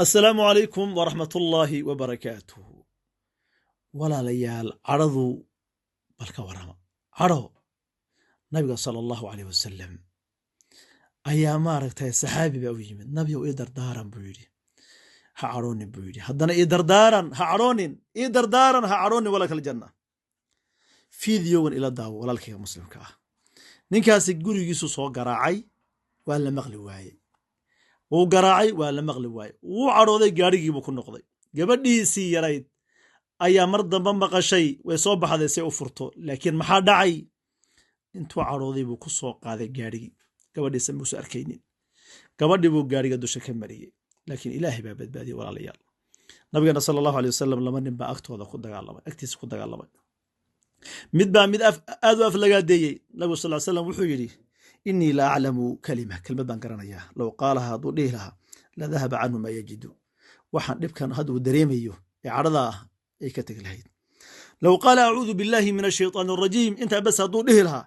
Assalaamu calaykum waraxmatullaahi wabarakaatuh. Walaalayaal, cadhadu bal ka warrama. Cadho Nabiga sala Allahu caleyh wasalam ayaa, maaragtay, saxaabi baa u yimid. "Nabiyow, ii dardaaran," buu yidhi. "Ha cadhoonin," buu yidhi. Haddana, "Ii dardaaran, ha cadhoonin, ii dardaaran, ha cadhoonin." Walaka aljanna. Fiidiyowan ila daawo, walaalkayga muslimka ah. Ninkaasi gurigiisu soo garaacay, waa la maqli waayey. Wuu garaacay, waa la maqli waayey. Wuu cadhooday, gaadhigiibuu ku noqday. Gabadhiisii yarayd ayaa mar dambe maqashay, way soo baxday say u furto. Laakiin maxaa dhacay? Intuu cadhooday buu ku soo qaaday gaadhigii. Gabadhiisa muusa arkaynin, gabadhii buu gaadhiga dusha ka mariyey, laakiin Ilaahay baa badbaadiyey. Walaalayaal, Nabigeena sala Allahu alay wasalam laba nin baa agtooda ku dagaalamay, agtiisa ku dagaalamay. Mid baa mid aad u aflagaadeeyey. Nabigu sal slam wuxuu yidhi: "Innii la aclamu kalima," kelmad baan garanayaa, "low qaalaha," hadduu dhihi lahaa, "la dahaba canhu maa yajidu," waxaan dhibkan hadda uu dareemayo ee cadhada ah ay ka tegi lahayd. "Low qaala acuudu billahi min ashaytaan arajiim," intaa bas hadduu dhihi lahaa,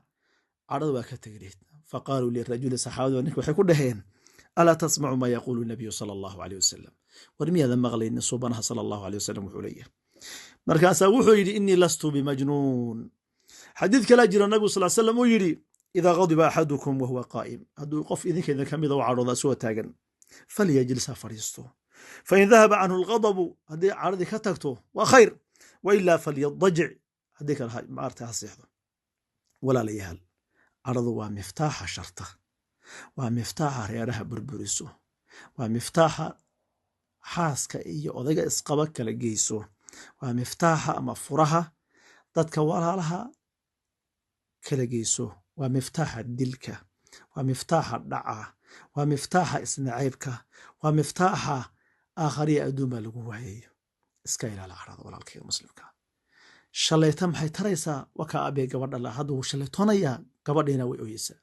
cadhada waa ka tegi lahayd. Faqaaluu lirajuli, saxaabadu ninka waxay ku dhaheen: "Alaa tasmacu maa yaquulu nabiyu sala Allahu aleyh wasalam?" War miyaadan maqlaynin suubanaha sala Allahu aleyh wasalam wuxuu leeyahay? Markaasaa wuxuu yidhi: "Innii lastu bimajnuun." Xadiid kalaa jira, Nabigu sal slam uu yidhi: "Idaa qadiba axadukum wahuwa qaa'im," hadduu qof idinka idin kamida u cadhooda isagoo taagan, "falyajlis," ha fadhiisto. "Fain dahaba canhu alghadabu," haddii cadhadii ka tagto waa khayr, "wailaa falyadajic," haddii kale maarta ha seexdo. Walaalayaal, cadhadu waa miftaaxa sharta, waa miftaaxa reeraha burburiso, waa miftaaxa xaaska iyo odayga isqaba kala geyso, waa miftaaxa ama furaha dadka walaalaha kala geyso, waa miftaaxa dilka, waa miftaaxa dhaca, waa miftaaxa isnacaybka, waa miftaaxa aakhariya adduun baa lagu waayayo. Iska ilaala cadhada, walaalkayga muslimka. Shalayta maxay taraysaa? Wakaa abee gabadha la hadda wuu shalaytoonayaa, gabadhiina way oyeysaa.